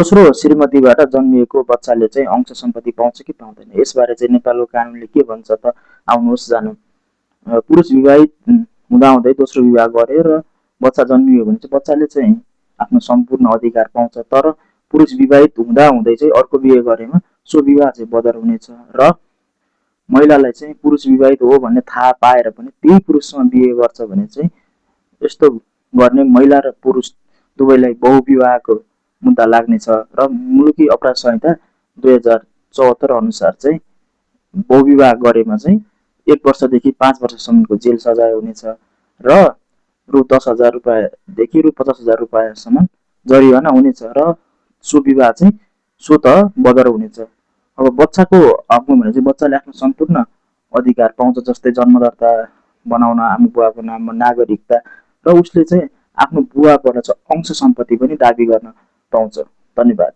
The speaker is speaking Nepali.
दोस्रो, श्रीमतीबाट जन्मिएको बच्चाले चाहिँ अंश सम्पत्ति पाउँछ कि पाउँदैन, यसबारे चाहिँ नेपालको कानुनले के भन्छ त आउनुहोस् जानौँ। पुरुष विवाहित हुँदाहुँदै दोस्रो विवाह गरे र बच्चा जन्मियो भने चाहिँ बच्चाले चाहिँ आफ्नो सम्पूर्ण अधिकार पाउँछ। तर पुरुष विवाहित हुँदाहुँदै चाहिँ अर्को बिहे गरेमा सो विवाह चाहिँ बदर हुनेछ र महिलालाई चाहिँ पुरुष विवाहित हो भन्ने थाहा पाएर पनि त्यही पुरुषसँग बिहे गर्छ भने चाहिँ यस्तो गर्ने महिला र पुरुष दुवैलाई बहुविवाहको मुद्दा लाग्नेछ र मुलुकी अपराध संहिता 2074 अनुसार चाहिँ बहुविवाह गरेमा चाहिँ 1 वर्षदेखि 5 वर्षसम्मको जेल सजाय हुनेछ र रु 10,000 रुपियाँदेखि रु 50,000 रुपियाँसम्म जरिवाना हुनेछ र सो विवाह चाहिँ स्वतः बदर हुनेछ। अब बच्चाको हकमा भने चाहिँ बच्चाले आफ्नो सम्पूर्ण अधिकार पाउँछ, जस्तै जन्मदर्ता बनाउन आमा बुवाको नाममा नागरिकता र उसले चाहिँ आफ्नो बुवाबाट चाहिँ अंश सम्पत्ति पनि दाबी गर्न पाउँछ। धन्यवाद।